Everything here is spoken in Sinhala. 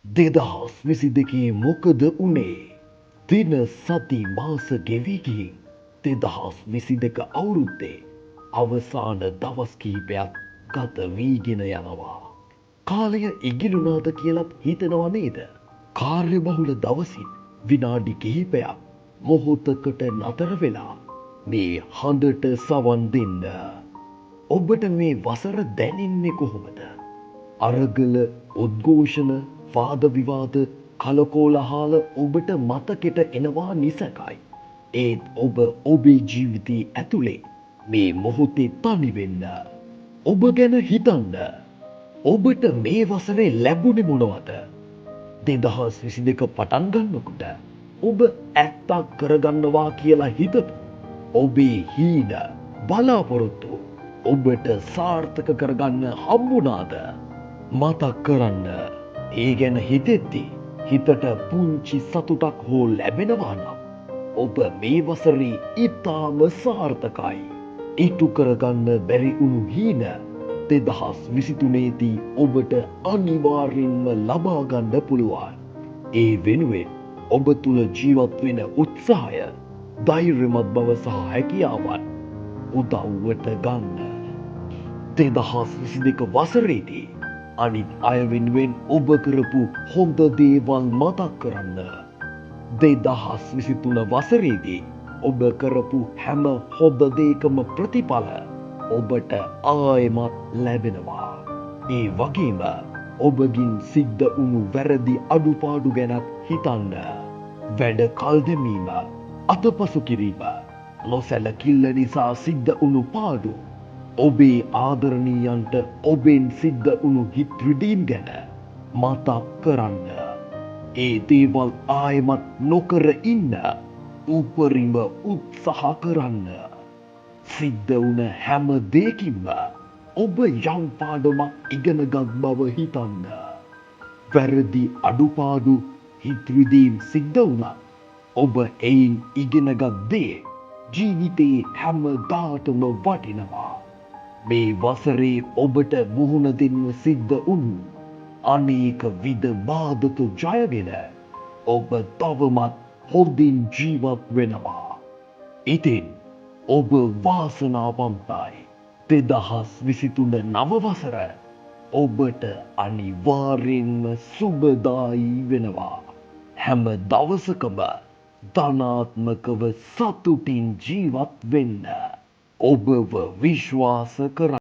2022 මොකද වුනේ? දින සති මාස ගෙවී ගිහින් 2022 අවුරුද්දේ අවසාන දවස් කිහිපයක් ගත වීගෙන යනවා. කාලය ඉගිලුණාද කියලත් හිතෙනවා නේද? කාර්යබහුල දවසින් විනාඩි කිහිපයක් මොහොතකට නතර වෙලා මේ හඬට සවන් දෙන්න. ඔබට මේ වසර දැනෙන්නේ කොහොමද? අරගල, උද්ඝෝෂණ, වාද විවාද, කලකෝලාහල ඔබට මතකෙට එනවා නිසැකයි. ඒත් ඔබ ඔබේ ජීවිතේ ඇතුලේ මේ මොහොතේ තනි වෙන්න. ඔබ ගැන හිතන්න. ඔබට මේ වසරේ ලැබුණේ මොනවද? 2022 පටන් ගන්නකොට ඔබ ඇත්තක් කරගන්නවා කියලා හිතපු ඔබේ හීන, බලාපොරොත්තු ඔබට සාර්ථක කරගන්න හම්බුණාද? මතක් කරන්න. ඒ ගැන හිතෙද්දි හිතට පුංචි සතුටක් හෝ ලැබෙනවා නම් ඔබ මේ වසරේ ඉතාම සාර්ථකයි. ඉටු කරගන්න බැරි වුණු හීන 2023 දී ඔබට අනිවාර්යෙන්ම ලබා ගන්න පුළුවන්. ඒ වෙනුවෙන් ඔබ තුළ ජීවත් වෙන උත්සාහය, ධෛර්යමත් බව සහ හැකියාවන් උදව්වට ගන්න. 2022 වසරේදී අනිත් අය වෙනුවෙන් ඔබ කරපු හොඳ දේවල් මතක් කරන්න. 2023 වසරේදී ඔබ කරපු හැම හොඳ දේකම ප්‍රතිඵල ඔබට ආයෙමත් ලැබෙනවා. ඒ වගේම ඔබගින් සිද්ධ වුණු වැරදි අඩුපාඩු ගැනත් හිතන්න. වැඩ කල් දැමීම, අතපසු කිරීම, නොසැලකිල්ල නිසා සිද්ධ වුණු පාඩු, ඔබේ ආදරණීයන්ට ඔබෙන් සිද්ධ වුණු හිත් රිදීම් ගැන මතක් කරන්න. ඒ දේවල් ආයෙමත් නොකර ඉන්න උපරිම උත්සාහ කරන්න. සිද්ධ වුණ හැම දෙයකින්ම ඔබ යම් පාඩමක් ඉගෙනගත් බව හිතන්න. වැරදි, අඩුපාඩු, හිත් රිදීම් සිද්ධ වුණත් ඔබ එයින් ඉගෙනගත් දේ ජීවිතේ හැමදාටම වටිනවා. මේ වසරේ ඔබට මුහුණ දෙන්න සිද්ධ වුණු අනේක විධ බාධක ජයගෙන ඔබ තවමත් හොඳින් ජීවත් වෙනවා. ඉතින් ඔබ වාසනාවන්තයි. 2023 නව වසර ඔබට අනිවාර්යෙන්ම සුබදායී වෙනවා. හැම දවසකම ධනාත්මකව සතුටින් ජීවත් වෙන්න. ඔබව විශ්වාස කරන්න.